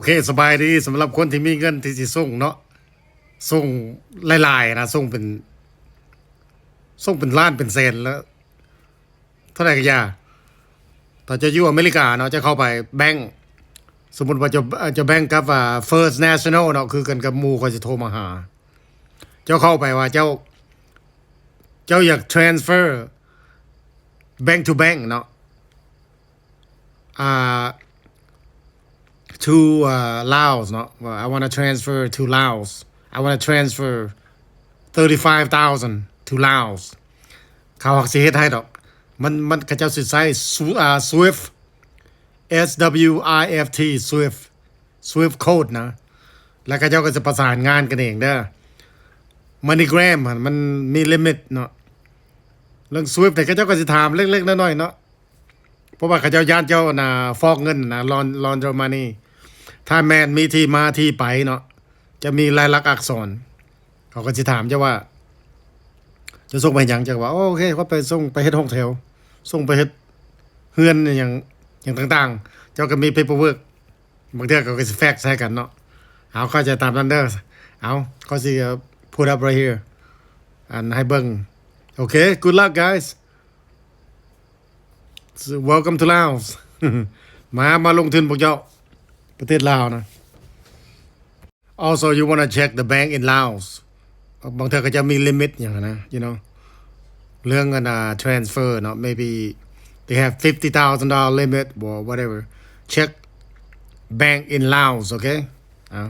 ເຄ ສະບາຍດີ ສຳລັບຄົນທີ່ມີເງິນທີ່ຊິສົ່ງເນາະ ສົ່ງຫຼາຍໆນະ ສົ່ງເປັນ ສົ່ງເປັນລ້ານເປັນແສນແລ້ວ ເທົ່າໃດກໍຢ່າ ຖ້າເຈົ້າຢູ່ອາເມລິກາເນາະ ເຈົ້າເຂົ້າໄປແບັງ ສົມມຸດວ່າເຈົ້າ ເຈົ້າແບັງກັບ ອ່າ First National ເນາະ ຄືກັນກັບໝູ່ ຂ້ອຍຊິໂທມາຫາ ເຈົ້າເຂົ້າໄປວ່າເຈົ້າ ເຈົ້າຢາກ transfer bank to bank ເນາະ ອ່າ to ອ່າ Laos ເນາະ ວ່າ I wanna transfer to Laos, I wanna transfer thirty-five thousand to Laos ເຂົາຮັກຊິເຮັດໃຫ້ດອກ ມັນ ມັນ ເຂົາເຈົ້າຊິໃຊ້ Swi- ອ່າ Swift, S W I F T, Swift, Swift Code ນະ ແລ້ວເຂົາເຈົ້າກໍຈະປະສານງານກັນເອງເດີ MoneyGram ຫັ້ນມັນມີລິມິດເນາະ ເລື່ອງ Swift ນີ້ເຂົາເຈົ້າກໍຊິຖາມເລັກໆນ້ອຍໆເນາະ ເພາະວ່າເຂົາເຈົ້າຢ້ານເຈົ້ານະ ຟອກເງິນນະ laun- launder money ຖ້າແມ່ນມີທີ່ມາທີ່ໄປເນາະ ຈະມີລາຍລັກອັກສອນ ເຂົາກໍຊິຖາມເຈົ້າວ່າ ເຈົ້າສົ່ງໄປເຮັດຫຍັງ ເຈົ້າກໍວ່າ ໂອເຄ ຂ້ອຍໄປສົ່ງໄປເຮັດຫ້ອງແຖວ ສົ່ງໄປເຮັດເຮືອນຫຍັງ ຫຍັງຕ່າງໆ ເຈົ້າກໍມີ paperwork ບາງເທື່ອເຂົາກໍຊິ fax ໃຫ້ກັນເນາະ ເອົາ ເຂົ້າໃຈຕາມນັ້ນເດີ ເອົາ ຂ້ອຍຊິ put up right here ອັນໃຫ້ເບິ່ງ ໂອເຄ good luck guys, welcome to Laos ມາ ມາລົງທຶນພວກເຈົ້າ ປະເທດລາວນະ Also, you wanna check the bank in Laos. ບາງເທື່ອເຂົາເຈົ້າມີລິມິດຫຍັງນະ you know ເລື່ອງອັນນ່າ transfer ເນາະ maybe they have fifty thousand dollar limit or whatever. Check bank in Laos, okay? ເອົາ